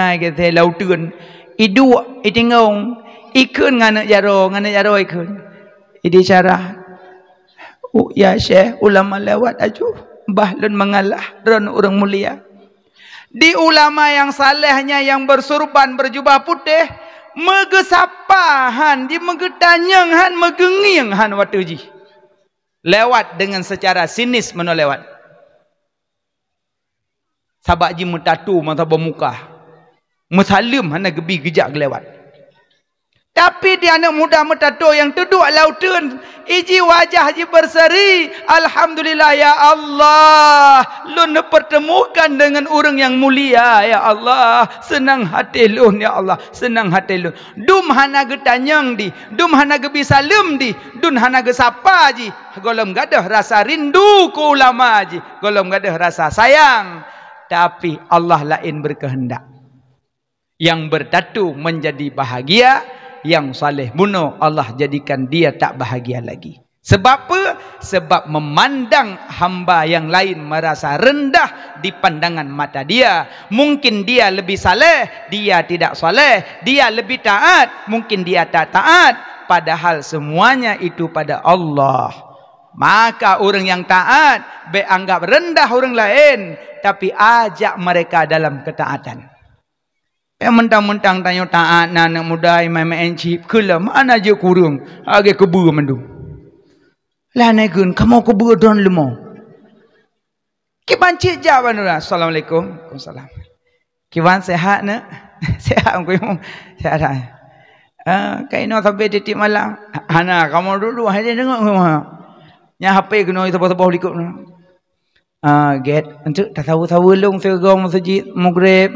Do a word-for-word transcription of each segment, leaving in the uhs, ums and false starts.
Hai geutée lauteuen, iduek, itingong, ikheun ngon aneuk jaroe, ngon aneuk jaroe ikheun. Idi cara, "U, ya Syekh, ulama lewat aju, bah lôn meungalah, droen ureuëng mulia." Di ulama nyang saleh nyan nyang beusurban beujubah putéh, meugeusapa han, di meugeutanyong han, meugeungieng han watée jih. Lewat deungon seucara sinis meunoe lewat. Sabab jih meutato mata bak muka. Meusaleuem hana geubi geujak geulewat. Tapi di aneuk muda meutato nyang teuduek lauteuen, iji wajah jih beuseri, "Alhamdulillah ya Allah, lôn neupeurteumukan deungon ureuëng nyang mulia ya Allah. Seunang haté lôn ya Allah, seunang haté lôn." Dum hana geutanyong di, dum hana geubi saleuem di, dum hana geusapa jih, gohlom gadôh rasa rindu keu ulama jih, gohlom gadôh rasa sayang. Tapi Allah laén beukeuheundak. Nyang beutato meunjadi bahagia, nyang saleh bunoe Allah jadikan dia tak bahagia lagi. Sebab apa? Sebab memandang hamba yang lain merasa rendah di pandangan mata dia. Mungkin dia lebih saleh, dia tidak saleh. Dia lebih taat, mungkin dia tak taat. Padahal semuanya itu pada Allah. Maka ureuëng nyang taat, bék anggap rendah ureuëng laén, tapi ajak mereka dalam ketaatan. Nyang meuntang-meuntang tanyoe taát na aneuk muda, imai-imai cit, keu lom, hana jeuet keu ureuëng, lagée keubeue mandum. Lah nyan kheun, kamoe keubeue droen leumo. Kiban cit jak ban ureuëng, "Assalamualaikum." "Waalaikumsalam." "Kiban sehat, neuk?" "Sehat, Teungku Imum." "Sehat, sehat." "Ah, ka inoe sabe tieb-tieb malam?" "Hana, kamoe duek-duek, hana deungoe." Nyan H P keunoe saboh-saboh likot. Ah, gét, enteuk tasaweue-saweue lôn sigoe meuseujid Maghrib.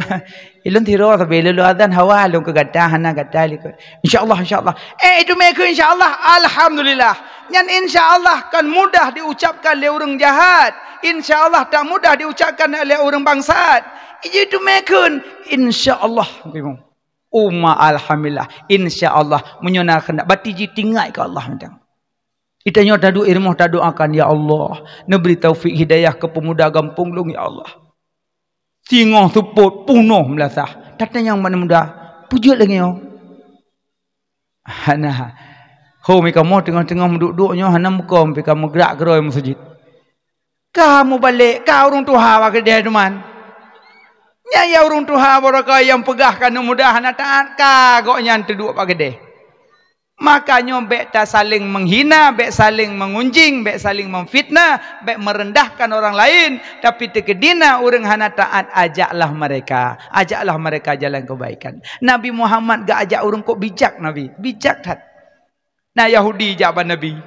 Ilôn sidroe sabe lôn azan hawa lôn keu gata, hana gata likot. Insya Allah, insya Allah. Eh, itu meukeue insya Allah, alhamdulillah. Nyan insya Allah kan mudah diucapkan lé ureuëng jahat. Insya Allah tak mudah diucapkan lé ureuëng bangsat. Iji itu meukeue insya Allah. Uma alhamdulillah. Insya Allah. Meunyoe na keunak bati jih tingat keu Allah mantong. Di tanyoe taduek i rumoh tadoakan, "Ya Allah, neubri taufik hidayah keu peumuda gampông lôn, ya Allah. Singoh seupôt punoh meulasah, tatanyong bak muda, peujeuet lagée nyoe." Hana. Ho meukamoe teungoh-teungoh meuduek-duek nyoe hana meukom pih ka meugrak keudroe meuseujid. Ka mubalek, ka ureuëng tuha bak keudée teuma. Nyan ya ureuëng tuha barokah nyang peugah keu aneuk muda hana taát, ka gobnyan teuduek bak keudée. Makanya bék tasaléng meuhina, bék saléng meungunjing, bék saléng meufitnah, bék meurendahkan orang laén, tapi teukeudi na ureuëng hana taát, ajaklah mereka, ajaklah mereka jalan kebaikan. Nabi Muhammad geuajak ureuëng kok bijak Nabi, bijak that. Na Yahudi jak bak Nabi,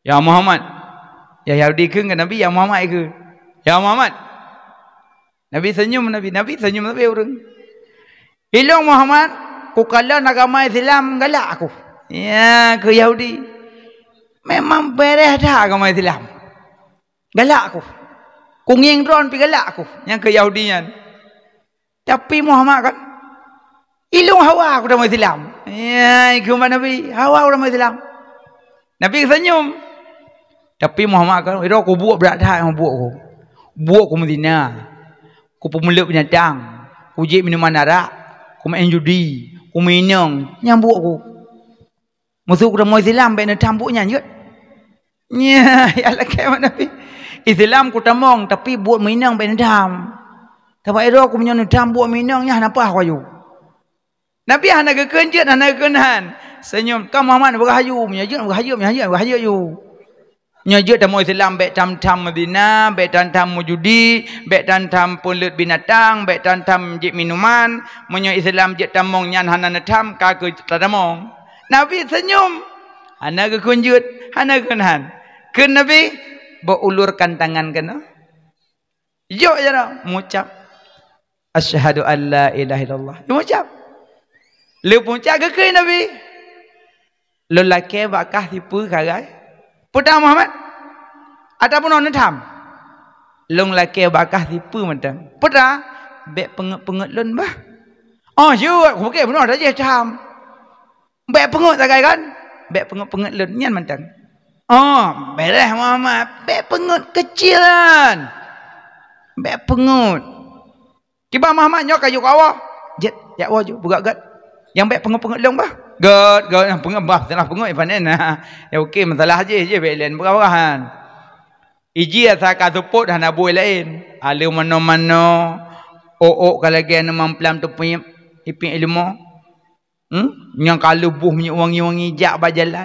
"Ya Muhammad." Ya Yahudi kheun keu Nabi, "Ya Muhammad," kheun. "Ya Muhammad." Nabi senyum Nabi, Nabi senyum Nabi ureuëng. "Ilôn Muhammad, kukalon agama Islam galak aku." Ya, keu Yahudi. Memang beres that agama Islam. Galak aku. Kungieng droen pih galak aku. Nyang keu Yahudi nyan. Tapi Muhammad kan, "Ilôn hawa aku tamong Islam." Ya, ikheun bak Nabi, "Hawa aku tamong Islam." Nabi senyum. Tapi Muhammad kan, "Iro kubuet brat that nyang buet ku. Buet ku meuzina. Ku peumulot binatang, ku jép minuman arak, ku main judi, ku meuinong, nyang buet ku. Meuseu ku tamong Islam bék neutam buet nyan jeuet." Nya, ya lakée bak Nabi. "Islam ku tamong, tapi buet meuinong bék neutam. Sabab iro ku meunyoe neutam buet meuinong nyan hana paih ku aju." Nabi hana geukheun jeuet, hana geukheun han. Senyum, "Ka Muhammad beurahaju, meunyoe jeuet beurahaju, meunyoe jeuet beurahaju aju." Nyoe jeuet tamong Islam bék tam-tam meuzina, bék tam-tam meujudi, bék tam-tam peuleuet binatang, bék tam-tam jép minuman. Meunyoe Islam jeuet tamong nyan hana neutam, ka keuh tatamong. Nabi senyum. Hana geukheun jeuet, hana geukheun han. Kheun Nabi, "Beuulurkan tangan keunoe." Jok jaroe, mucap, "Asyhadu an la ilaha illallah." Mucap. Lheueh mucap geukheun Nabi, "Lôn lakée bak kah sipeue keuhai." "Peue ta Muhammad?" "Ataupun lôn neutam?" "Lôn lakée bak kah sipeue mantong." "Peue ta?" "Bék peungeuet-peungeuet lôn bah." "Oh, jeuet, kupeugét bunoe dah jih tam." "Bék peungeuet sagai kan?" "Bék peungeuet-peungeuet lôn nyan mantong." "Oh, beres Muhammad, bék peungeuet keucil nyan. Bék peungeuet." Kiban Muhammad nyoe ka yue keu Allah. Jak woe ju, beugot-got. Nyang bék peungeut-peungeut lôn bah. Got, got, nyang peungeut bah, salah peungeut, ipanen. Ya, oke, masalah jih, jih bék lén peugah-peugah nyan. Iji asa ka seupôt hana bui laén. Aleu mano-mano, ôk-ôk ka lagèe neumam plam teupiep, ipiep ilmu. Hmm? Nyang ka leuboh minyeuk wangi-wangi jak bak jalan.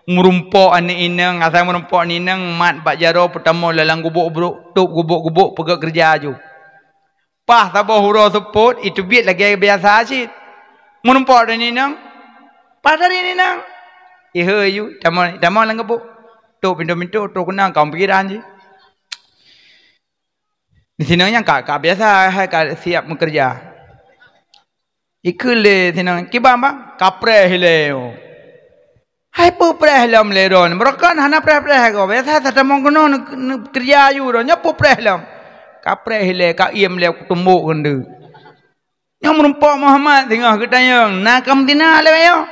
Meurumpok aneuk inong, asai meurumpok aneuk inong, mat bak jaroe, peutamong lam gubuk brôk, tôb gubuk-gubuk, peugöt keureuja aju. Paih saboh uroe seupôt, iteubiet lagèe biasa cit. Meurumpok aneuk inong, paih tari aneuk inong. Ihôi aju, tamong, tamong lam gubuk. Tôb pintoe-pintoe, troh keunong, ka pikiran jih. Di sinoe nyan ka, ka biasa, hai ka siap meukeureuja. Ikheun lé sinoe, "Kiban, Bang?" "Kapreh ilèe." "Hai peue preh lom lé droeneuh? Beureukan hana preh-preh gob. Biasa tatamong keunoe neu-, neukeureuja aju droeneuh. Nyoe peue preh lom?" "Kapreh ilèe, ka iem lé, kutumbok keuneuk." Nyoe meurumpok Muhammad singoh geutanyong, "Na ka meutina lé nyoe?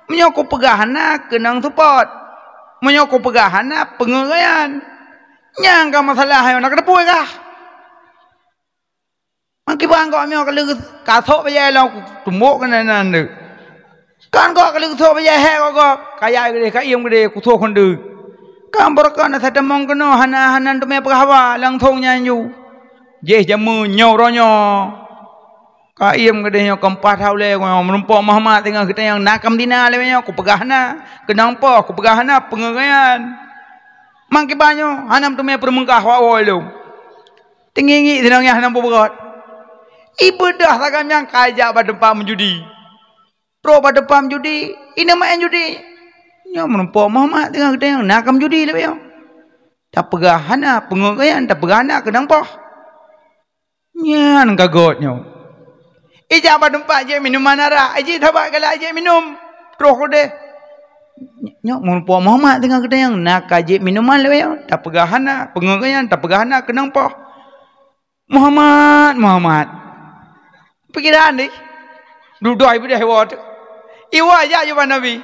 Meunyoe kupeugah hana, keunong seupôt. Meunyoe kupeugah hana, peungeut keu nyan. Nyang ka masalah nyoe, na kateupeue kah?" "Meukiban gob nyoe ka lheueh kasôk bajèe lom, kutumbok keunan deuk. Kan gob ka lheueh kasôk bajèe, hék gob, kajak keudéh, ka iem keudéh, kusoh keuneuk. Kan beureukan asai tamong keunoe hana, hana teumé peugah haba, langsong nyan ju. Jih jamé nyoe uroe nyoe. Ka iem keudéh nyoe, ka paih that ulèe nyoe, meurumpok Muhammad singoh geutanyong, na ka meutina lé nyoe, kupeugah hana, keunong poh, kupeugah hana, peungeut keu nyan. Meukiban nyoe hana meuteumé peureumeu'ah awak woe lom." Teungieng-ngieng sidroe nyang hana peubuet. Ibeudôh sagai nyang ka jak bak teumpat meujudi. Troh bak teumpat meujudi, ineuk maén judi. Nyoe meurumpok Muhammad teungoh geutanyong, "Na ka meujudi lé nyoe?" Tapeugah hana, peungeut keu nyan, tapeugah hana, keunong poh. Nyan ka göt nyoe. Ijak bak teumpat jép minuman arak, iji sabat galak jép minum, troh keudéh. Nyoe meurumpok Muhammad teungoh geutanyong, "Na ka jép minuman lé nyoe?" Tapeugah hana, peungeut keu nyan, tapeugah hana, keunong poh. "Muhammad, Muhammad." Pikiran deh. Dudoe ibeudôh iwoe teuh. Iwoe jak jumpa Nabi.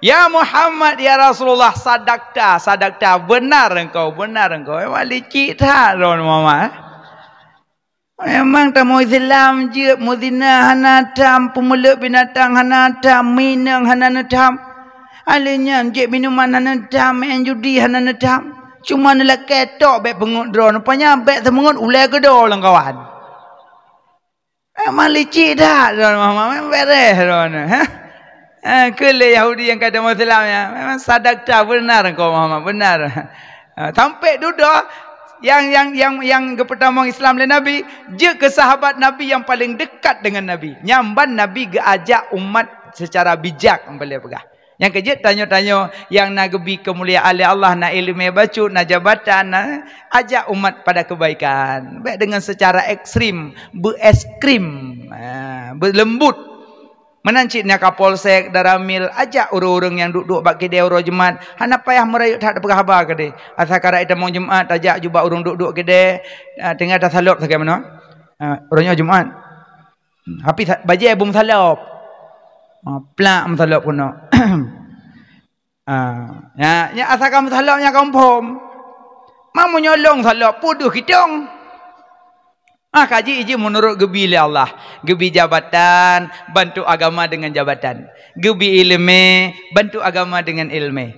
"Ya Muhammad, ya Rasulullah, sadakta, sadakta. Benar engkau, benar engkau." Memang licik that droeneuh Muhammad. Memang tamong Islam jeuet, meuzina hana tham, peumeuleuek binatang hana tham, minong hana neutham. Alèh nyan jép minuman hana neutham, maén judi hana neutham. Cuma neulakèe tok bèk peungeut droeneuh, panyang bèk seumeungeut ulèe geudoe lam kawan. Memang licik that droeneuh, memang bèrèh droeneuh, ha? Eh, keu lé Yahudi nyang ka tamong Islam nyan, memang sadakta, benar engkau Muhammad, benar. Ha, sampai dudoe nyang, nyang, nyang, nyang geupeutamong Islam lé Nabi, jeuet keu sahabat Nabi nyang paleng dekat dengan Nabi. Nyan ban Nabi geuajak umat secara bijak, boleh peugah. Nyang keujeuet tanyoe-tanyoe nyang na geubi keumuliaan lé Allah, na iéleumé bacut, na jabatan, na, ajak umat pada keubaikan. Bèk deungon seucara ekstrem, beu-es krim, ha, beuleumbot. Meunan cit nyan Kapolsek, Danramil, ajak ureuëng-ureuëng nyang duek-duek bak keudè uroe Jumat, hana payah meurayeuk that tapeugah haba keudè. Asai ka raya tamong Jumat, tajak jubak ureuëng duek-duek keudè, ah, teungoh tasalop sagai meunoe. Ah, uroe nyoe Jumat. Hmm, tapi sa-, bajèe beu meusalop. Ah, plak meusalop keunoe. Ah, nya, nya asai ka meusalop nyan ka muphom. Meunyoe lôn salop, peue deuh kitong. Ah, kaji iji meunurot geubi lé Allah. Geubi jabatan, bantu agama deungon jabatan. Geubi iéleumé, bantu agama deungon iéleumé.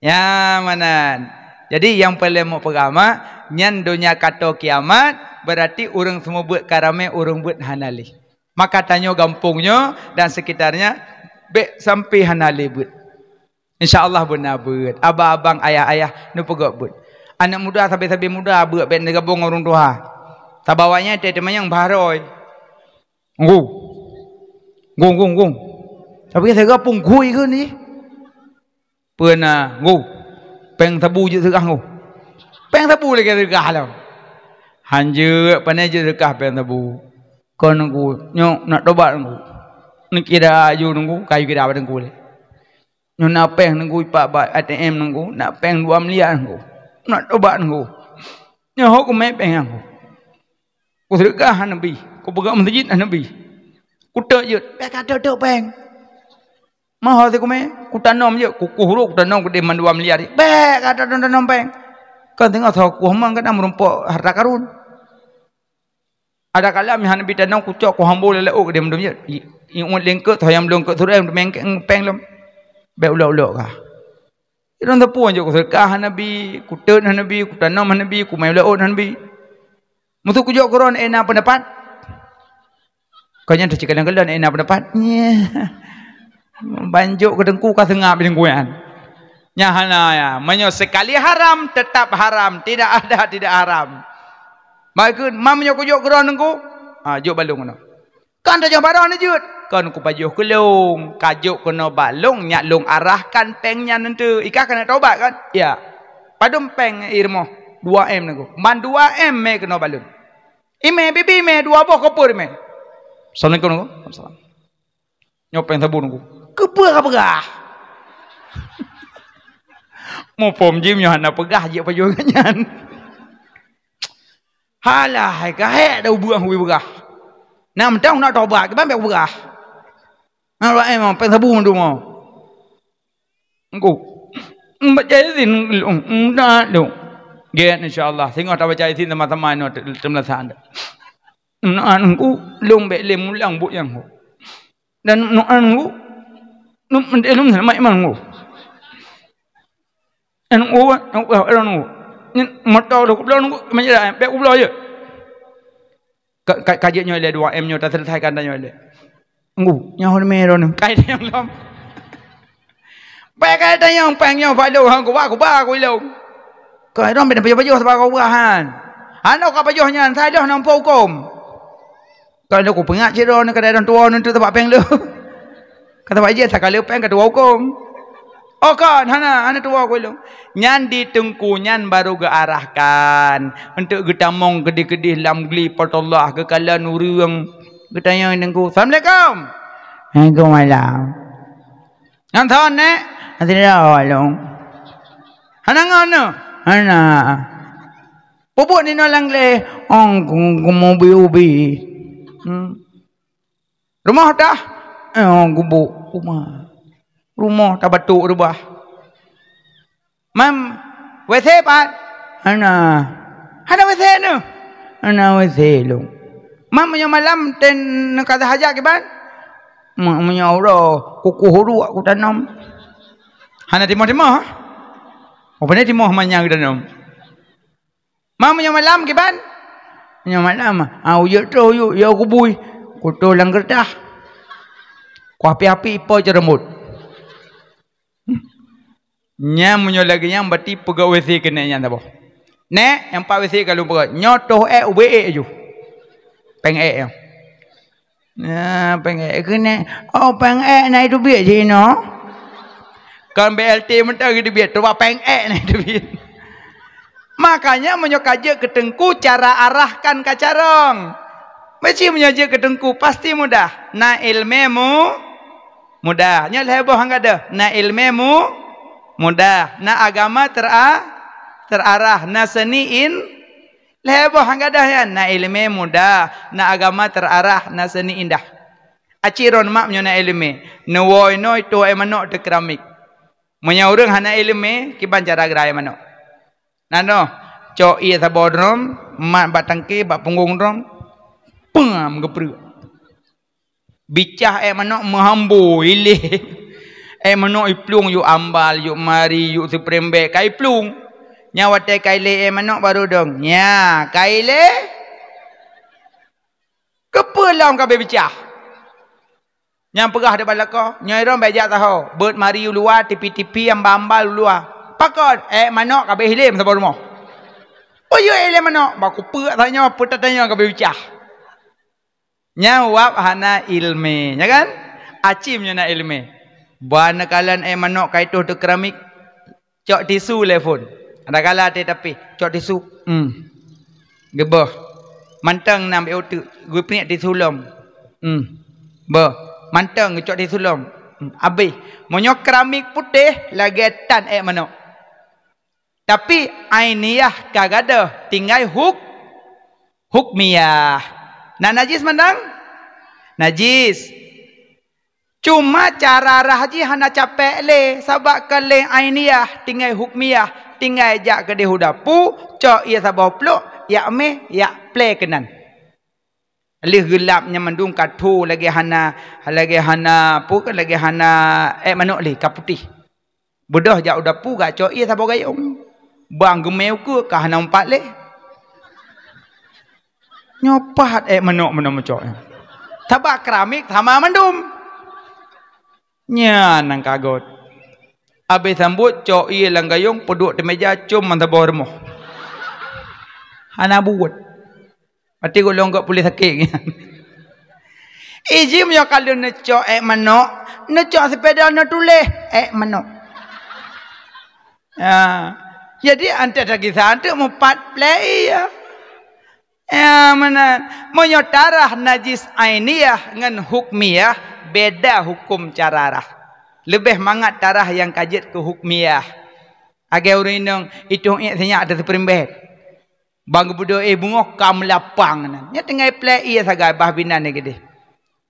Ya, meunan. Jadi, nyang paleng meupeugama, nyan donya ka toe kiamat, beurati ureuëng seumeubeuet ka ramé, ureuëng beuet hana lé. Maka tanyoe gampông nyoe dan sekitarnya, bèk sampai hana lé beuet. Insya Allah beuna beuet. Abang-abang, ayah-ayah, neupeugöt beuet. Aneuk muda, sabe-sabe muda, beuet bèk neugabong ngon ureuëng tuha. Sabawa nyan teuh teumanyong bahroi. Ngu. Ngu, ngu, ngu. Tapi saya gabong gui ke ni? Peuna, ngu. Péng sabu jeuet seukah, ngu. Péng sabu lagèe seukah lom. Hanjeuet, pane jeuet seukah péng sabu. Kon ngu, nyoe nak tobat ngu. Neukira aju ngu, kayu kira bak teungku lé. Nyoe na péng nunggu ipak bak A T M nunggu, na péng dua miliar nunggu. Nak tobat nunggu. Nyoe ho kumè péng nyan. Kuseudeukah hana bi, kupeugöt meuseujid hana bi. Kutot jeuet, bèk ka tot-tot péng. Meuho sikumè, kutanom jeuet, kukoh rot kutanom keudeh man dua miliar. Bèk ka tot-tot tanom péng. Kan teungoh soe kukoh man ka na meurumpok harta karun. Ada kala meuhan Nabi tanong kucok kuhambo lé laôt keudeh mandum jeuet. Ingat lengket, sayang lengket surée mandum mengkeng péng lom. Bék ulok-ulok kah. Idong teupeu jok kuseukah Nabi, kuteut Nabi, kutanom Nabi, kumai laôt Nabi. Musu kujok keudroe na pendapat. Kau nyan teucik kalon-kalon na pendapat. Nyeh. Banjok ke teungku ka seungab teungku nyan. Nyan hana ya. Meunyoe sekali haram, tetap haram. Tidak ada tidak haram. Baik, mam nyoe kujok keudroe teungku. Ha, jok balong keunoe. Kan tajak barang ni jeuet. Kan kupajoh keulong, kajok keunoe balong nyak long arahkan péng nyan neuntu. Ika keuneuk tobat kan? Ya. Padum péng irmoh dua M neungku. Man dua M mé keunoe balong. Imé bibi mé dua boh kopor mé. Assalamualaikum neungku. Waalaikumsalam. Nyoe péng sabu neungku. Keupeu ka peugah? Muphom jih nyoe hana peugah jeuet pajoh nyan. Halah, hai ka hék dah ubeung hui beurah. Nam tong nak tobat, kiban bék beurah. Nah, wak eh, péng sabu mandum. Engku. Baca izin, dah dong. Gét, insya Allah. Singoh tabaca izin sama-sama inoe teumeulasan. Nah, engku, long bék lé mulang buet nyang ho. Dan nuan ngku, nuan lom sama imam ngku. Anu ngku, anu ngku, anu ngku. Nyan moto lôn kubloe ngku, meunyoe dah, bék kubloe jeuet. Ka, ka, ka jeuet nyoe lé dua M nyoe, taseuleusaikan tanyoe lé. Ngku, nyoe hon mé droeneuh. Kai tanyong lom. Bék kai tanyong péng nyoe bak lôn, hang kuba, kuba ku ilong. Kai droe bék pajoh-pajoh sabab kuba han. Hana ka pajoh nyan, sajoh nampak huköm. Ka lôn kupeungat cit droeneuh, kadang droe tuwoe neuntu teubak péng lôn. Ka teubak jih, sakali péng ka tuwoe huköm. Oh kon, hana, hana tuwoe ku lôn. Nyan di teungku nyan barô geuarahkan. Eunteuk geutamong keudeh-keudeh lam gli Po teu Allah, geukalon ureuëng. Geutanyong teungku, "Assalamualaikum." "Waalaikumsalam." "Ngon soe, Nek?" "Sidroe lôn." "Hana ngon, Nek?" "Hana." "Peue buet ninoe lam glé?" "Oh, ku, ku mubi-ubi." Hmm. "Rumoh tah?" "Eh, oh, gubuk rumoh. Rumoh tabatuk reubah." "Mam, W C pat?" "Hana." "Hana W C neuh?" "Hana W C lôn." "Mam, meunyoe malam ten neukadah hajat kiban?" "Mak, meunyoe uroe kukuh uruek kutanom." "Hana timoh-timoh?" "Oh, pane timoh manyang kutanom." "Mam, meunyoe malam kiban?" "Meunyoe malam, ah, ujeut troh ujeut, yo kubui, kutoh lam keureutah. Kuapi-api ipo ceureumot." Nyan meunyoe lagée nyan, berarti peugah W C keu nek nyan saboh. "Nek, nyang pat W C ka lôn peugah, nyoe toh ék ubé ék ju. Péng ék nyoe." "Nah, péng ék keuneuk." "Oh, péng ék na iteubiet jih inoe." Kon B L T mantong geuteubiet, tuba péng ék na iteubiet. Makanya meunyoe ka jeuet keu teungku, cara arahkan ka carông. Meusti meunyoe jeuet keu teungku, pasti mudah. Na iéleumé mu-, mudah. Nyoe lhée boh nyang gadôh. Na iéleumé mu-, mudah. Na agama tera-, terarah. Na seuni in-, Lhée boh nyang gadôh nyan, na iéleumé mudah, na agama terarah, na seuni indah. Aci droe mak meunyoe na iéleumé, neuwoe noe itoh ék manok teukeramik. Meunyoe ureuëng hana iéleumé, kiban cara geura ék manok. Na noh, cok ié saboh drom, mat bak tangke, bak punggong drom, peungam geupreuek. Bicah ék manok meuhambo ilée. Ék manok iplueng yue ambal, yue mari, yue siprembek, ka iplueng. Nyan watée ka ilée ék manok barô dong. Nya, ka ilée. Keupeue lom ka bicah? Nyang peugah di bak lakoe, nyoe droe bék jak saho, beuet mari u luwa, tipi-tipi, ambal-ambal u luwa. Pakon? Ék manok ka beh ilém saboh rumoh. Peue yue ilém manok? Bak kupeue tanyoe, peue tanyoe ka bicah. Nyan wab hana iéleumé, nya kan? Aci meunyoe na iéleumé. Ban neukalon ék manok ka itoh teukeramik, cok tisu lé phon. Ada kala até tapi, cok tisu. Hmm. Geuboh. Mantong nam ék uteuk, geupriek tisu lom. Hmm. Boh. Mantong geucok tisu lom. Hmm. Abéh. Meunyoe keramik putéh, lagée tan ék manok. Tapi ainiyah ka gadôh, tinggai huk-, hukmiyah. Na najis mandang? Najis. Cuma cara rah jih hana capek lé, sabab ka lé ainiyah, tinggai hukmiyah, tinggai jak keudeh u dapu, cok ié saboh plôk, yak méh, yak plé keunan. Lheueh geulap nyan mandum ka tho lagée hana, lagée hana, peue kan, lagée hana ék manok lé, ka putéh. Beudôh jak u dapu, geucok ié saboh gayông. Bang geumé ukeue ka hana meupat lé. Nyoe pat ék manok meunan meucok nyan. Sabab keramik sama mandum. Nyan nyang ka göt. Abéh sambot, cok ié lam gayông, peuduek di meja, com meusaboh rumoh. Hana buet. Berarti gohlom göt puléh sakét nyan. Iji meunyoe ka lheueh neucok ék manok, neucok sepeda neutuléh ék manok. Ya. Jadi anté tagisa anté meupat plei ya. Ya, meunan. Meunyoe tarah najis ainiyah ngon hukmiyah, beda huköm cara rah. Leubeh mangat tarah nyang ka jeuet keu hukmiyah. Lagée ureuëng inong itong ié sinyak ateueh seuprimbet. Bang geubeudôh éh beungoh ka meulapang nan. Nyan tinggai plek ié sagai bah binan nyan keudeh.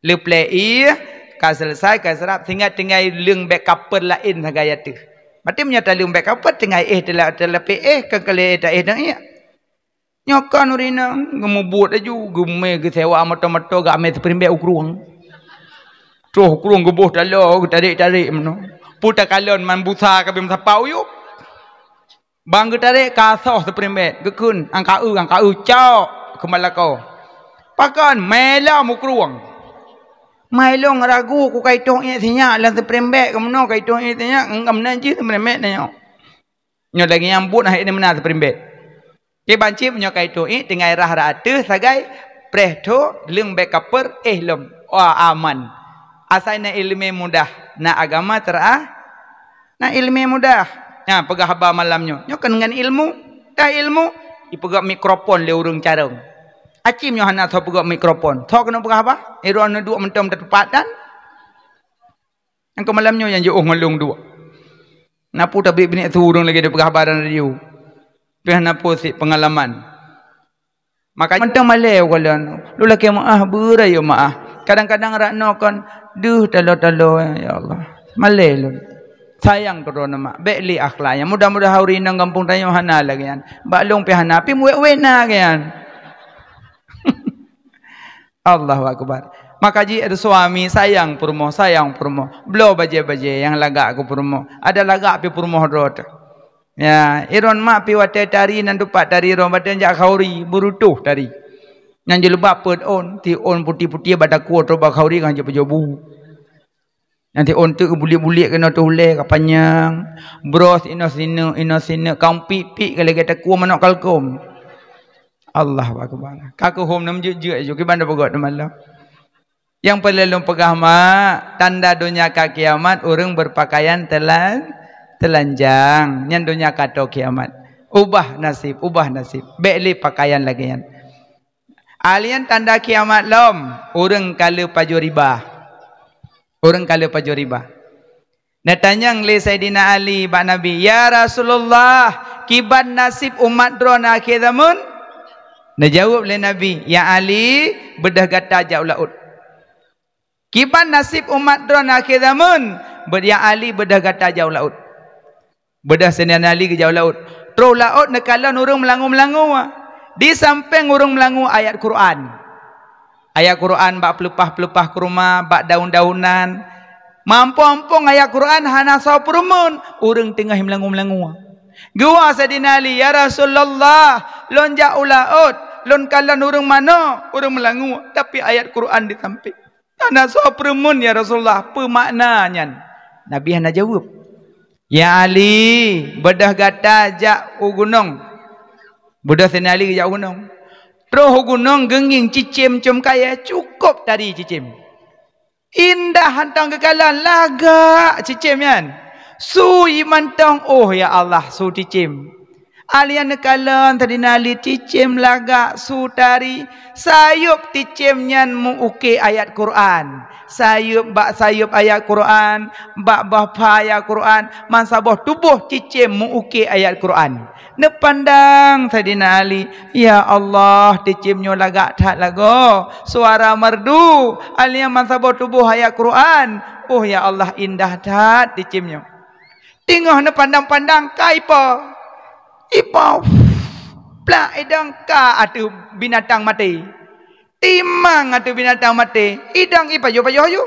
Leuplek ié ka selesai, ka seurap, sehingga tinggai leueng bék kaper laén sagai ateueh. Berarti meunyoe taleueng bék kaper, tinggai éh tela-, telapek éh, kan keu lhée éh taéh dong ié. Nyoe kan ureuëng inong geumubuet laju, geumé geusewa moto-moto, geuamé seuprimbet u krueng. Troh u krueng geuboh taloe, geutarek-tarek meunoe. Peue takalon man busa ka beumeusapa u yup. Bang geutarek ka soh seuprimbet, geukheun, "Angka eu, angka eu, cok keumalako." Pakon, mé lom u krueng. Mé lom ragu ku ka itong ié sinyak lam seuprimbet, keumeunyoe ka itong ié sinyak, ngam najih seuprimbet nyoe. Nyoe lagée nyang buet hase meunan seuprimbet. Kiban cit meunyoe ka itong ié tinggai rah-rah ateueh sagai preh tho leueng bék kaper éh lom. Wah, aman. Asai na iéleumé mudah, na agama teuraa, na iéleumé mudah. Nyan peugah haba malam nyoe. Nyoe kan ngon ilmu. Ka ilmu, ipeugah mikrofon lé ureuëng carông. Aci meunyoe hana soe peugah mikrofon. Soe keuneuk peugah haba? Droeneuh duek mantong tatupat dan Nyang keu malam nyoe nyang jiôh ngon lôn duek. Na peue tabi binéh su ureuëng lagée dipeugah haba lam radio. Pih na peue sit peungalaman. Maka mantong malée ukalon. Lôn lakée meuáh, beurayeuk meuáh. Kadang-kadang rak noe kon deuh taloe-taloe, ya Allah. Malée lôn. Sayang keudroe mak. Bék lé akhlak nyan. Mudah-mudahan ureuëng inong gampông tanyoe hana lagée nyan. Bak lôn pih hana, pih muwét-wét na lagée nyan. Allahu Akbar. Maka jih ada suami sayang peurumoh, sayang peurumoh. Bloe bajée-bajée nyang lagak keu peurumoh. Ada lagak pih peurumoh droe teuh. Ya, iron mak pih watée tari nan tupat tari ron batée jak khauri, beurutoh tari. Nyang jilbab peuet ôn, ti ôn puti-puti bak takue troh bak khauri ngon jipeujobu. Nyan ti ôn teuk buliek-buliek keunoe teuh ulée ka panyang, bros inoe sineuk, inoe sineuk, ka piek-piek ka lagée takue manok kalkom. Allahu Akbar. Ka keuhom nam jeuet-jeuet ju kiban da peugah teuma lom. Nyang peureulée lôn peugah mak, tanda donya ka kiamat ureuëng beupakaian teulan-, teulanjang. Nyan donya ka toe kiamat. Ubah naseb, ubah naseb. Bék lé pakaian lagée nyan. Alien tanda kiamat lom, ureuëng ka le pajoh riba. Ureuëng ka le pajoh riba. Neutanyong lé Saidina Ali bak Nabi, "Ya Rasulullah, kiban naseb umat droe na akhé zamon?" Neujaweueb lé Nabi, "Ya Ali, beudôh gata jak u laôt." Kiban naseb umat droe na akhé zamon, beuet ya Ali beudôh gata jak u laôt. Beudôh Saidina Ali geujak u laôt. Troh laôt neukalon ureuëng meulangue-meulangue. Di sampéng ureuëng meulangue ayat Quran. Ayat Quran bak peuleupah-peuleupah kurma, bak daun-daunan. Meuampong-ampong ayat Quran hana soe peurumun, ureuëng teungoh meulangue-meulangue. Geuwoe Saidina Ali, "Ya Rasulullah, lôn jak u laôt, lôn kalon ureuëng manoe, ureuëng meulangue, tapi ayat Quran di sampéng." "Hana soe peurumun, ya Rasulullah, peue makna nyan?" Nabi hana jaweueb. "Ya Ali, beudôh gata jak u gunong." Beudôh Saidina Ali geujak u gunong. Troh u gunong geungieng cicém com kayée, cukôp tari cicém. Indah hantom geukalon, lagak cicém nyan. Su ié mantong, oh ya Allah, su cicém. Alien neukalon Saidina Ali cicém lagak su tari, sayueb cicém nyan meu-uke ayat Quran. Sayueb bak sayueb ayat Quran, bak boh pha ayat Quran, man saboh tuboh cicém meu-uke ayat Quran. Neupandang Saidina Ali, "Ya Allah, cicém nyoe lagak that lagoe, suara merdu, alien man saboh tuboh ayat Quran. Oh ya Allah, indah that cicém nyoe." Teungoh neupandang-pandang ka ipo. Ipo. Plak idong ka ateueh binatang maté. Timang ateueh binatang maté, idang ipajoh-pajoh aju.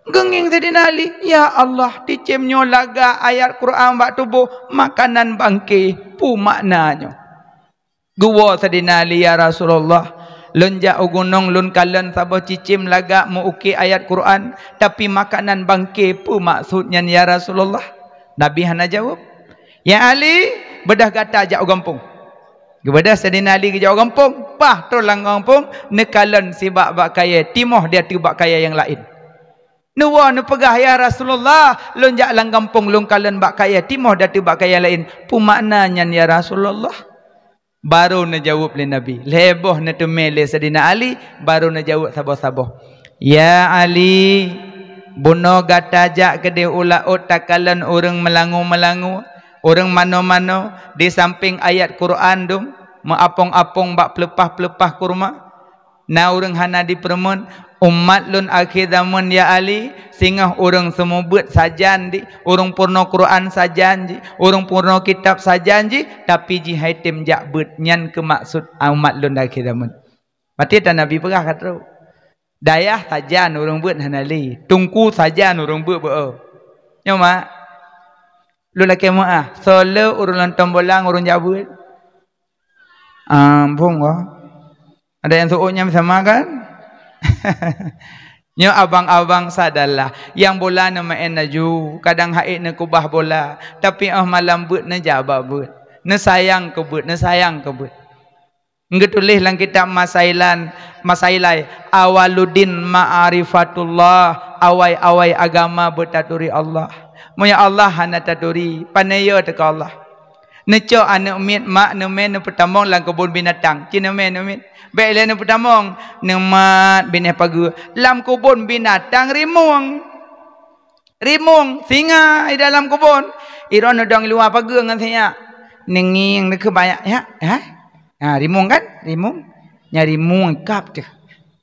Geungieng Saidina Ali, "Ya Allah, cicém nyoe lagak ayat Quran bak tuboh, makanan bangké, peue makna nyoe?" Geuwoe Saidina Ali, "Ya Rasulullah, lôn jak u gunong lôn kalon saboh cicém lagak meu-ukét ayat Quran, tapi makanan bangké, peue maksud nyan ya Rasulullah?" Nabi hana jaweueb. "Ya Ali, beudôh gata jak u gampông." Geubeudôh Saidina Ali geujak u gampông, paih trok lam gampông, neukalon sibak bak kayée, timoh di ateueh bak kayée nyang laén. Neuwoe neupeugah, "Ya Rasulullah, lôn jak lam gampông lôn kalon bak kayée, timoh di ateueh bak kayée nyang laén. Peue makna nyan ya Rasulullah?" Barô neujaweueb lé Nabi. Lhée boh neuteumé lé Saidina Ali, barô neujaweueb saboh-saboh. "Ya Ali, bunoe gata jak keudeh u laôt takalon ureuëng meulangue-meulangue, ureuëng manoe-manoe, di sampéng ayat Quran dum, meuapong-apong bak peuleupah-peuleupah kurma. Na ureuëng hana jipeureumeun, umat lôn akhé zamon ya Ali, singoh ureuëng seumeubeuet sajan jih, ureuëng peurunoe Quran sajan jih, ureuëng peurunoe kitab sajan jih, tapi jih hai tem jak beuet, nyan keuh maksud umat lôn akhé zamon." Maté tan Nabi peugah ka trok. Dayah sajan ureuëng beuet hana lé, teungku sajan ureuëng beuet beu-o. Nyoe mak, lôn lakée meuáh, soe le ureuëng lontong bolang ureuëng jak beuet? Ampôn, wah. Ada nyang seuôt nyang sama kan? Nyoe abang-abang sadalah, nyang bola neumaén laju, kadang hai neukubah bola, tapi óh malam beuet neujak bak beuet. Neusayang keu beuet, neusayang keu beuet. Geutuléh lam kitab Masailan, Masailai, "Awaluddin ma'rifatullah, awai-awai agama beutaturi Allah." Meunyoe Allah hana taturi, pane yo teuka Allah? Neucok aneuëk miet mak neumé neupeutamong lam keubon binatang. Ci neumé aneuëk miet. Bék lé neupeutamong, neumat binéh pageue. Lam keubon binatang rimueng. Rimueng, singa di dalam keubon. Iron neudong luwa pageue ngon singa. Neungieng neukeuh banyak, ya. Ha? Ha, rimueng kan? Rimueng. Nyang rimueng kap teuh.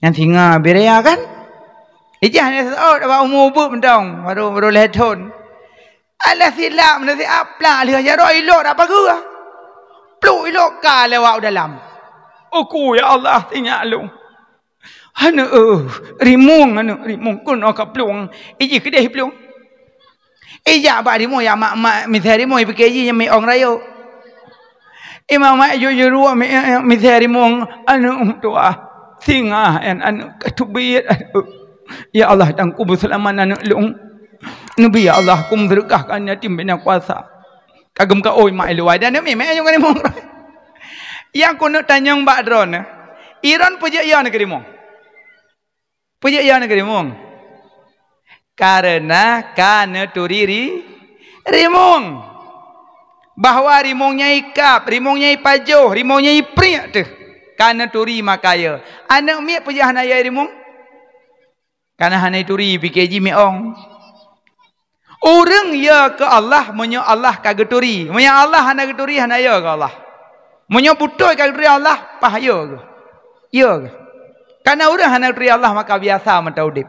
Nyang singa berea kan? Ijah ni seot bak umu beuet mantong, baru, baru lhée thon. Alah silap na siap plak lheueh jaroe ilok dak pageue. Pluk ilok ka lewat u dalam. Uku ya Allah, sinyak lôn. Aneuk, eh, rimueng aneuk, rimueng keunoe ka plueng. Iji keudeh plueng. Ijak bak rimueng ya mak-mak misai rimueng ipike ji nyang miong rayeuk. Imam mak ju-ju ruwa mi-, misai rimueng aneuk tuah. Singa en aneuk ka teubiet aneuk. Ya Allah, dan kubu seulamat aneuk lôn. Neubi ya Allah, kum seudeukah keu yatim binah kuasa. Kagum ka oi mak luwai dan mi mak nyang keuneuk mong. Nyang keuneuk tanyong bak droeneuh. Iron peujeuet yo neu keu rimueng. Peujeuet yo neu keu rimueng. Karena ka neuturi ri-, rimueng. Bahwa rimueng nyang ikab, rimueng nyang ipajoh, rimueng nyang ipriek teuh. Ka neuturi maka yo. Aneuk miet peujeuet hana yo rimueng. Kana hana turi pike ji miong. Ureuëng yo keu Allah meunyoe Allah ka geuturi. Meunyoe Allah hana geuturi, hana yo keu Allah. Meunyoe beutôi ka geuturi Allah, paih yo keu. Yo keu. Kana ureuëng hana geuturi Allah, maka biasa mata udeb.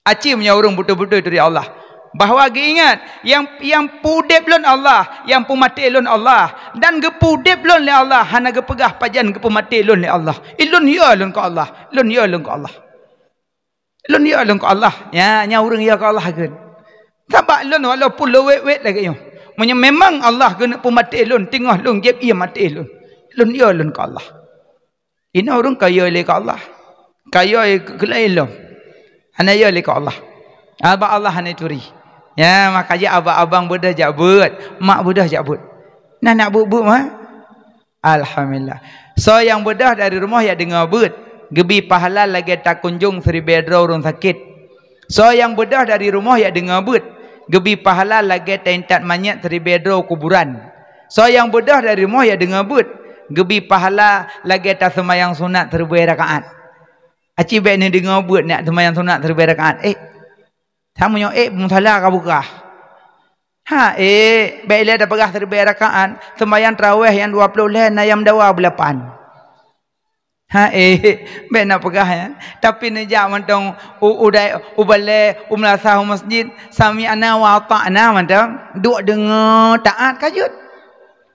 Aci meunyoe ureuëng beutôi-beutôi turi Allah. Bahwa geuingat, nyang, nyang peudeb lôn Allah, nyang peumaté lôn Allah, dan geupeudeb lôn lé Allah, hana geupeugah pajan geupeumaté lôn lé Allah. Ilôn yo lôn keu Allah, lôn yo lôn keu Allah. Lôn yo lôn keu Allah. Ya, nyan ureuëng yo keu Allah kheun. Sabab lôn walaupun lôn wet-wet lagée nyoe. Meunyoe memang Allah keuneuk peumaté lôn, teungoh lôn geb ié maté lôn. Lôn yo lôn keu Allah. Inoe ureuëng ka yo lé keu Allah. Ka yo keu laén lom. Hana yo lé keu Allah. Abang Allah hana turi. Ya, maka jih abang-abang beudôh jak beuet, mak beudôh jak beuet. Nah, nak beuet-beuet mah. Alhamdulillah. Soe nyang beudôh dari rumoh jak deungoe beuet, geubi pahala lagée takunjong siribée droe ureuëng sakét. Soe nyang beudôh dari rumoh jak deungoe beuet, geubi pahala lagée taintat manyét siribée droe kuburan. Soe nyang beudôh dari rumoh jak deungoe beuet, geubi pahala lagée taseumayang sunat siribée rakaat. Aci bék neudeungoe beuet nak seumayang sunat siribée rakaat. Eh, sameunyoe eh musala ka beukah. Ha, eh, bék ilée tapeugah siribée rakaat, seumayang tarawéh nyang dua ploh lhée na nyang meudawa beulapan. Ha, eh, bék na peugah nyan. Tapi neujak mantong u, u dai-, u balée, u meulasah, u masjid, sami'na wa ata'na mantong. Duek deungoe taát ka jeuet.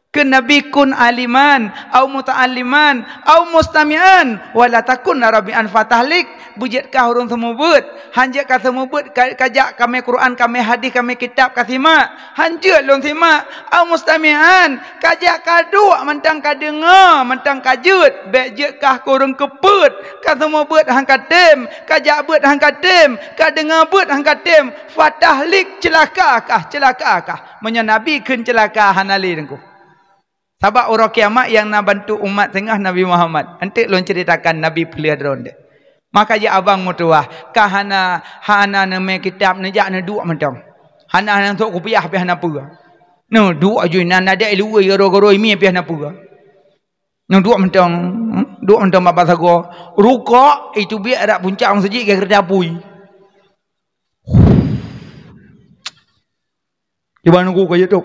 Kheun Nabi, "Kun aliman, au muta'alliman, au mustami'an, wa la takun rabi'an fatahlik." Beujeuet kah ureuëng seumeubeuet, han jeuet kah seumeubeuet ka, kajak kamé Quran, kamé hadis, kamé kitab kasimak. Han jeuet lôn simak. Au mustami'an, kajak kaduek mantong kadeungoe, mantong kajeuet. Bék jeuet kah keu ureuëng keupeuet, kaseumeubeuet han katem, kajak beuet han katem, kadeungoe beuet han katem. Fatahlik, ceulaka kah, ceulaka kah. Meunyoe Nabi kheun ceulaka, hana lé teungku. Sabab uroe kiamat nyang na bantu umat singoh Nabi Muhammad. Eunteuk lôn ceuritakan Nabi peuleueh droe eunteuk. Maka jih abang meutuwah, ka hana, hana neumé kitab, neujak neuduek mantong. Hana, hana sok kupiah pih hana peue. Neuduek ju inan, adak i luweue garo-garo imié pih hana peue. Neuduek mantong, hmm? Duek mantong bak sagoe. Rukok, iteubiet rot puncak meuseujid ka keureuja apui. Cuba nunggu ka jeuet tu.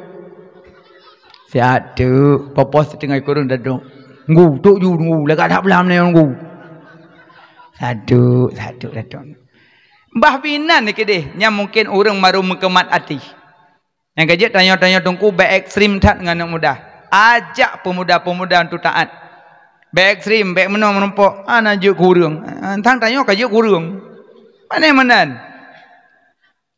Siat tu, popos teungoh kureueng dadong. Nunggu, tok ju nunggu, lagak that beulam ni nunggu. Satu, satu, satu. Bah binan ni keudeh, nyan mungken ureuëng baru meukeumat até. Nyang ka jeuet tanyoe-tanyoe teungku bék ekstrem that ngon aneuk muda. Ajak peumuda-peumuda untuk taat. Bék ekstrem, bék meunoe meurumpok, hana jeuet kureueng. Tang tanyoe ka jeuet kureueng. Pane meunan.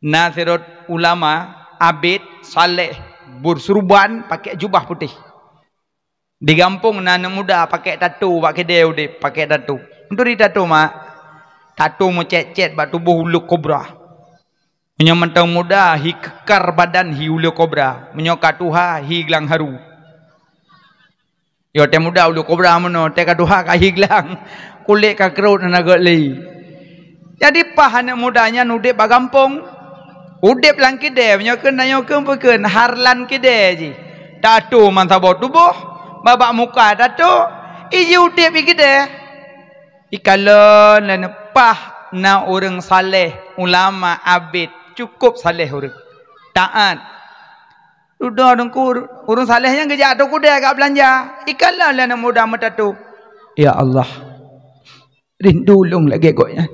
Na sidroe ulama, abét, saleh, beursurban, pakai jubah putéh. Di gampông na aneuk muda pakai tato, bak keudè udép pakai tato. Meuturi tato, mak? Tato meucét-cét bak tuboh uleue kobra. Meunyoe mantong muda, hi keukar badan hi uleue kobra. Meunyoe ka tuha, hi glang haru. Yo, tée muda uleue kobra meunoe, tée ka tuha ka hi glang. Kulét ka keurot hana gét lé. Jadi paih aneuk muda nyan udép bak gampông. Udép lam keudè, meunyoe kheun tanyoe kheun peue kheun, harlan keudè jih. Tato meusaboh tuboh, babah muka tato, iji udép i keudè. Ikalon lé neupaih na ureuëng saleh, ulama, abét, cukup saleh ureuëng. Taat. Dudoe teungku, ureuëng saleh nyan geujak ateueh keudè ka beulanja. Ikalon lé aneuk muda meutato. Ya Allah, rindu lôn lagée gobnyan.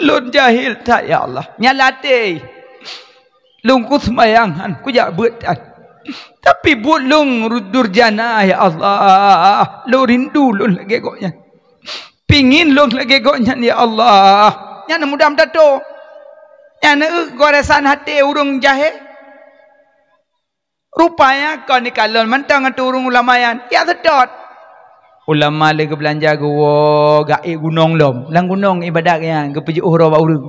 Lôn jahil that, ya Allah. Nyan lam até. Lôn kuseumayang han, kujak beuet han. Tapi buet lôn durjana, ya Allah. Lôn rindu lôn lagée gobnyan. Pingin lôn lagée gobnyan, ya Allah. Nyan aneuk muda meutato. Nyan aneuk goresan até ureuëng jahé. Rupanya kon ikalon mantong ateueh ureuëng ulama nyan, jak seutôt. Ulama lé geubeulanja geuwoe geuék gunong lom. Lam gunong ibadat nyan geupeujeuet uroe bak ureuëng.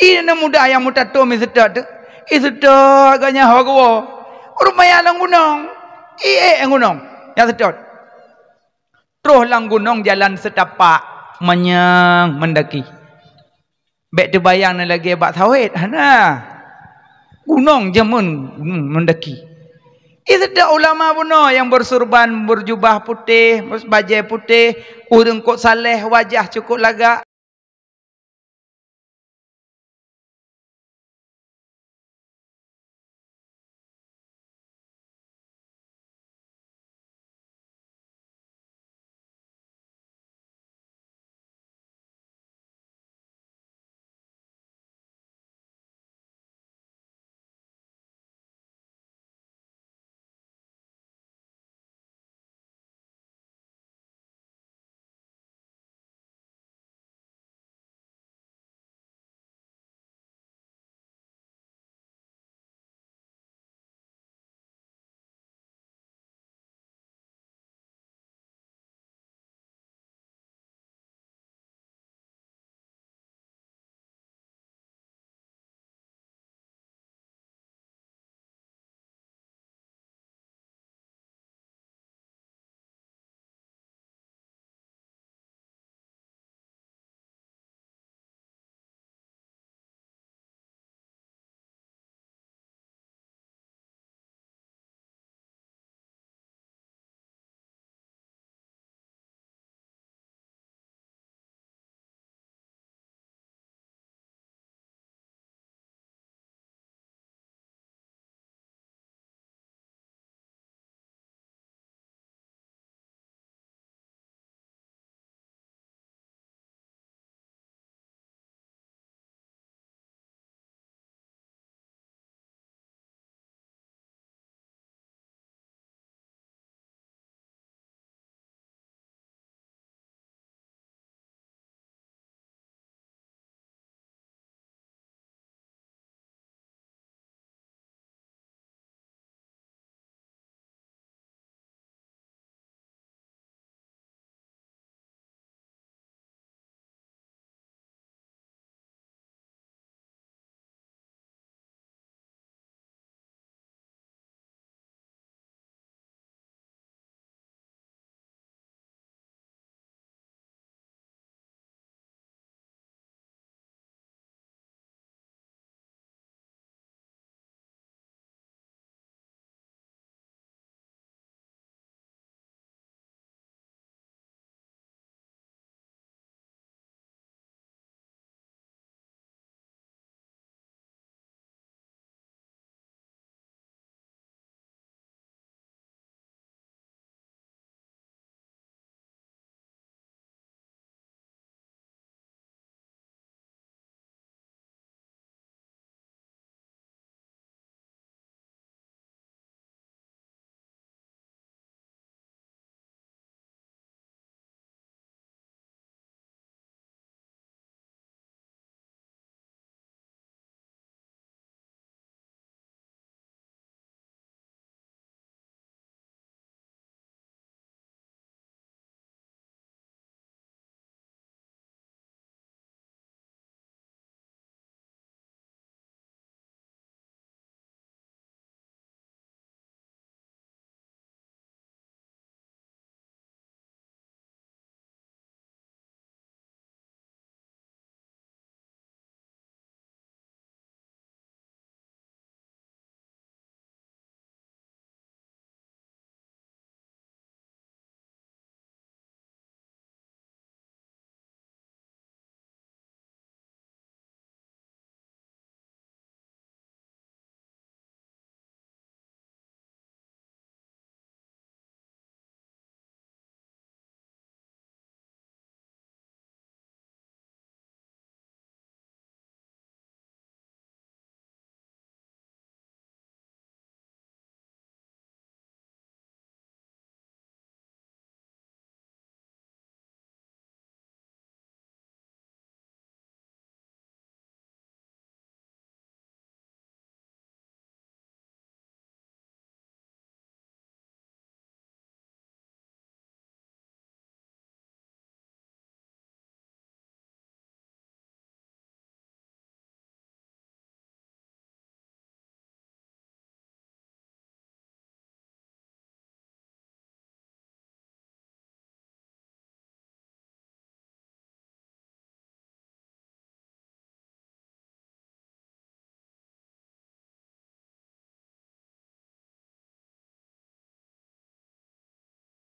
Ié aneuk muda nyang meutato miseutôt teuh, iseutôt gobnyan ho geuwoe. Rupanya lam gunong, iék gunong, jak seutôt. Troh lam gunong jalan seutapak, manyang meundaki. Bék teubayang na lagée bak sawét, hana. Gunong jameun, hmm, meundaki. Ié seutôt ulama bunoe nyang beursurban, beurjubah putéh, bajée putéh, ureuëng kot saleh, wajah cukup lagak.